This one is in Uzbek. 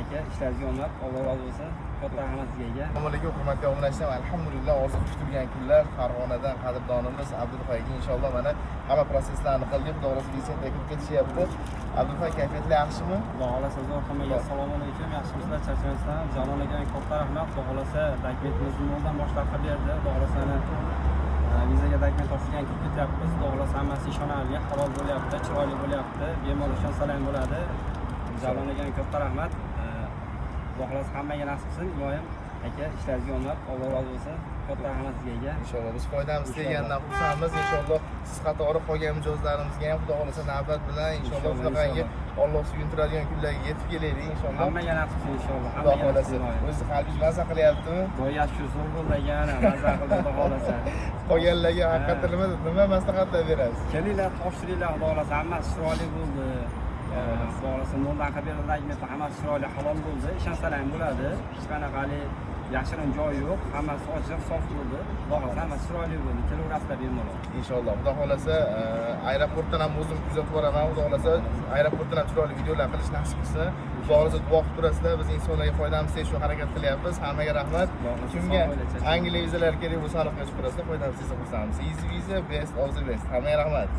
Aka, ishlaringizga omad, Alloh rozi bo'lsin. Katta rahmat sizga, aka. Assalomu alaykum, hurmatli obunachilar. Alhamdulillah, orzu kutilgan kunlar. Farg'onadan qadrdonimiz Abdulhoy aka inshaalloh mana hamma proseslarni qildik. Xudo xohlasa, vizada kirib ketishyapti. Abdulhoy, kayfiyatlar yaxshimi? Xudo xohlasa zo'r. Hammaga assalomu alaykum. Yaxshimisizlar, charchamasdan. Jalol aka, katta rahmat. Xudo xohlasa, dokumentimizni noldan boshlab qilib berdi. Xudo xohlasa, vizaga dokument topshirgan, kirib ketyapmiz. Xudo xohlasa, hammasi ishonarli, halol bo'lyapti, chiroyli bo'lyapti. Bemalol ishonsalar ham bo'ladi. Jalol aka, katta rahmat. Xudo xohlasa, hammaga nasib qilsin, iloyim. Aka, ishlaringizga omad, Alloh rozi bo'lsin. Katta rahmat sizga, aka. Inshaalloh, biz foydamiz teganidan xursandmiz. Inshaalloh, siz qatori qolgan mijozlarimizga ham, Xudo xohlasa, navbat bilan inshaalloh Inshaalloh, shunaqangi Alloh suyuntiradigan kunlarga yetib kelaylik inshaalloh. Hammaga nasib qilsin inshaalloh. Xudo Hammaga nasib xohlasa. qilsin, iloyim. O'zi qalbingiz maza qilyaptimi? Xudoga shukur, zo'r bo'ldi, aka, maza qildi, Xudo xohlasa. Qolganlarga haqiqatdan nima maslahatlar berasiz? Kelinglar, topshiringlar, Xudo xohlasa, hammasi chiroyli bo'ldi. Xudo xohlasa, noldan qilib berdi dokumentni, hammasi chiroyli, halol bo'ldi. Ishonsalar ham bo'ladi. Hech qanaqa haligi yashirin joyi yo'q. Hammasi ochiq, sof bo'ldi. Xudo xohlasa, hammasi chiroyli bo'ldi. Kelaverasizlar bemalol. Inshaalloh, Xudo xohlasa, aeroportdan ham o'zim kuzatib boraman. Xudo xohlasa, aeroportdan ham chiroyli videolar qilish nasib qilsin. Xudo xohlasa, duo qilib turasizlar. Biz insonlarga foydamiz tegishi uchun harakat qilyapmiz. Hammaga rahmat. Xudo xohlasa, Kimga sog' bo'linglar. Angliya vizalari kerak bo'lsa, aloqaga chiqib turasizlar, foydamiz tegsa xursandmiz. Easy Visa, best of the best. Hammaga rahmat.